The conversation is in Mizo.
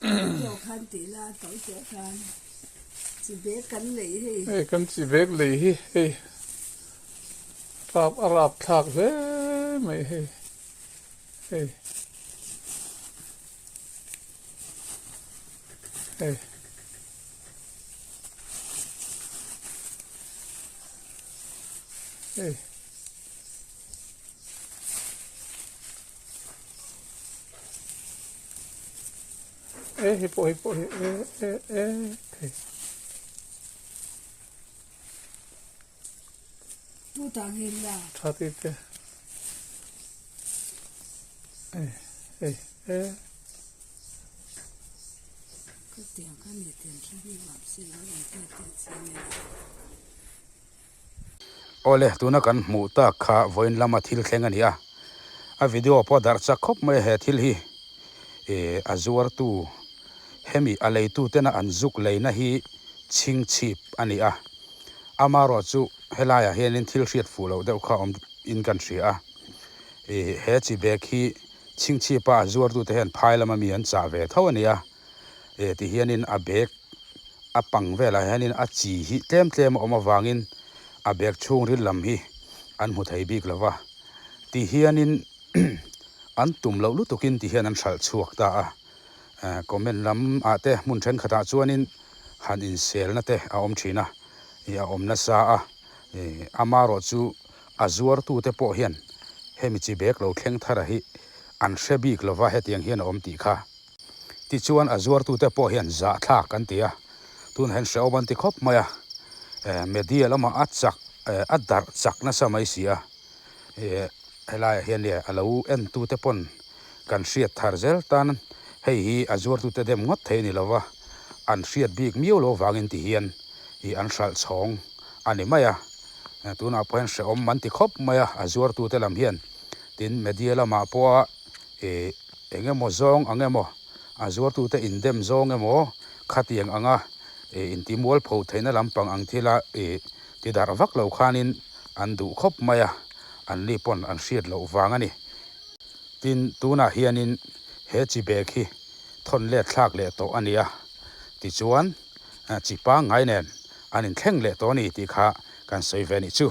Khan tih la to te khan chi bag kan lei hei. Hei kan chi bag lei hi hei rap a rap thlak hle mai hei hei hei. Hei. E hei pawh hei pawh hi e e e hei. Tu ta nge la? Tha ti te. E hei e. Ka tiang kha ni tiang hre bik vang si lo in te te chi nge. Awle, tuna kan hmuh tak kha vawiin lama thil thleng a ni a, a video pawh darh chak khawp mai a he thil hi ih a zuartu hemi a leitu tena an zuk leina hi chhingchhip a ni a, amaherawh chu helaiah hianin thil hriat fuh loh deuh kha awm in kan hria a, ih he chi bag hi chhingchhipa a zuartute hian phai lama mi an chah ve tho a ni a, ih tihianin a bag. A pang velah hianin a chi hi tlem tlem a awm avangin a bag chhungril lam hi an hmu thei bik lo va, ti hianin an tum loh lutukin ti hian an hralh chhuak ta a, comment lam ah te hmun thenkhatah chuanin han inselna te a awm thin a, ih a awm nasa a, ih amaherawh chu a zuartute pawh hian hemi chi bag lo thleng thar a hi an hre bik lo va hetiang hian a awm tih kha. Tichuan a zuartute pawh hian zahthlak an ti a, tunah hian hrehawm an ti khawp mai a, media lamah a chak a darh chak nasa mai si a, helaiah hian nge a lo entute pawn kan hriat thar zel tan hei hi a zuartute dem ngawt thei a ni lo va, an hriat bik miau lo vangin ti hian ih an hralh chhawng a ni mai a, tunah pawh hian hrehawm an ti khawp mai a, a zuartute lam hian tin media lamah pawha ih eng emaw zawng ang emaw a zuartute indem zawng emaw khatiang anga ih intimualpho theihna lampang ang thila ih ti darh vak lo khanin an duh khawp mai a, an ni pawn an hriat loh vang a ni. Tin, tunah hianin he chi bag hi thawn let thlak leh tawh a ni a, tichuan chi pangngai nen an inthleng leh tawh a ni tih kha kan sawi ve a nih chu.